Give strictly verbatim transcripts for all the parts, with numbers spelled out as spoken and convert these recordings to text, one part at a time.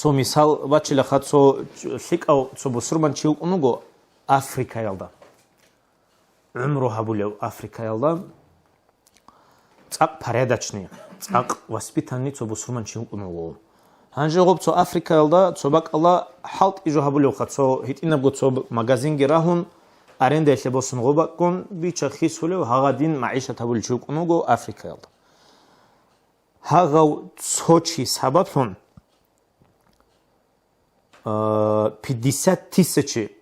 Цо мисал бачилаха, цо лъикӀав цо бусурманчи вукӀун вуго Африкаялда. ГӀумру гьабулев Африкаялда цӀакъ порядочный, цӀакъ воспитанный цо бусурманчи вукӀун вуго. Гьанже гъоб цо Африкаялда цо бакӀалда хӀалтӀи жо гьабулевха, цо гьитӀинабго цо магазинги рагьун, арендаялъе босун гъоб бакӀгун, бича хисулев гьагъадин магӀишат гьабулев чи вукӀун вуго Африкаялда. Гьагъав цо чи сабаблъун, а, пятьдесят тысячи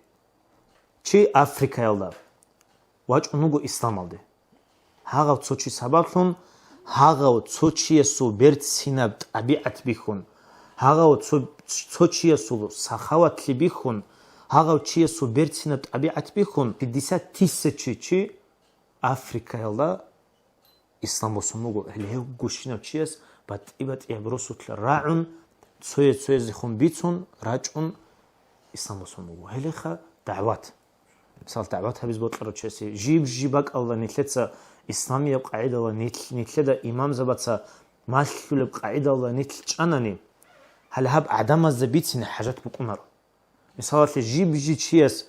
чи Африкаялда вачӀун вуго исламалде. Гьагъав цо чи сабаблъун, гьагъав цо чиясул берцинаб тӀабигӀат бихьун, гьагъав цо, цо чиясул сахаватлъи бихьун, гьагъав чиясул берцинаб тӀабигӀат бихьун, пятьдесят тысячи чи Африкаялда ислам босун буго. Гьеле гьев гущинав чияс батӀи-батӀияб росулъ рагӀун, цояз-цоязехун бицун, рачӀун ислам босун буго. Гьелеха дагӀват. Мисал, дагӀват гьабиз бокьарав чиясе жиб-жиб бакӀалда нилъеца исламияб къагӀидала нилъ-, нилъеда имамзабаца малъулеб къагӀидалда нилъ чӀанани, гьале гьаб гӀадамазда бицине хӀажат букӀунаро. Мисалалъе, жиб-жиб чияс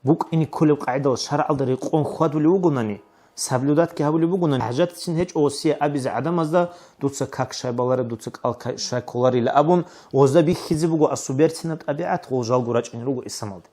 букӀине кколеб къагӀидал шаргӀалда рекъон хьвадулев вугонани, соблюдатги гьабулеб бугонани, хӀажатцин гьечӀо гъосие абизе гӀадамазда, дуца как шай балареб, дуца кӀал ка-, шай кколарила абун, гъозда бихьизе буго асуберцинаб тӀабигӀат, гъол жалго рачӀине руго исламалде.